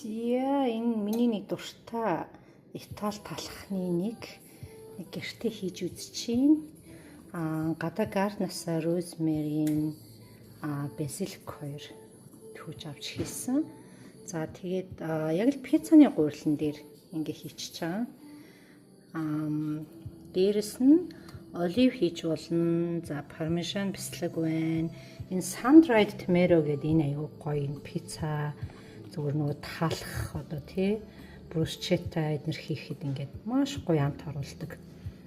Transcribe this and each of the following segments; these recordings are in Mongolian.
За, энэ миний нэг дуртай Итали талхны нэг гэрте хийж үзчихээн. Гадаа garden-аас rosemary, базилик хоёр түүж авч хийсэн. За, тэгээд яг л пиццаны гурилан дээр ингээ хийчихэж байгаа. Дээрэс нь olive хийж болно. За, пармезан бислэг байна. Энэ sun dried tomato гэдэг энэ аюу гоё, энэ пицца зүгээр нөгөө талах одоо тий bruschetta эднэр хийхэд ингээд маш гоё амт оруулдаг.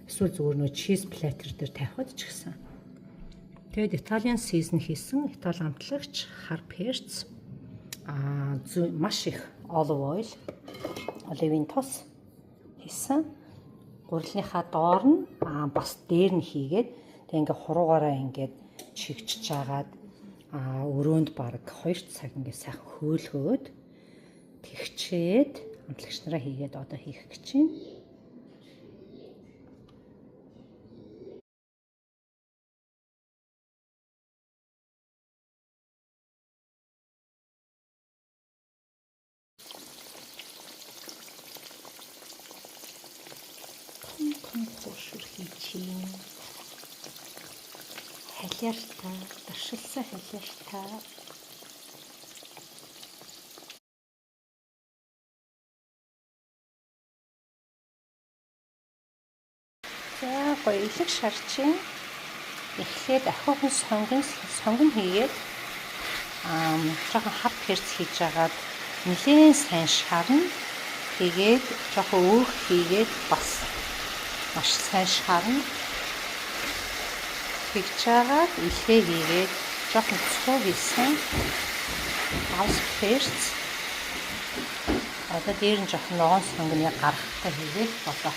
Эсвэл зүгээр нөгөө cheese platter дээр тавихад ч гэсэн. Тэгээд Italian season хийсэн, Итали амтлагч, хар перц, маш их olive oil, оливын тос хийсэн. Гурилныхаа доор нь бас дээр нь хийгээд, тэг ингээ хуруугаараа ингээд чигчж агаад өрөөнд бараг 2 цаг ингээ сайхан хөөлгөөд тэгчээд амтлагч нараа хийгээд одоо хийх гэж байна. Том том хуушур хийчихье. Халиартай, даршилсан халиартай. За, гоё элэг шарчин. Эхлээд ахиухан сонгон хийгээд жоохон хар перц хийж агаад нэлээн сайн шарна. Тэгээд жоохон өөх хийгээд бас маш сайн шарна. Тэгж агаад элгээ хийгээд жоохон цуу хийсэн. Давс перц. Одоо дээр нь жоохон ногоон сонгоны гаргатай хийгээд болоо.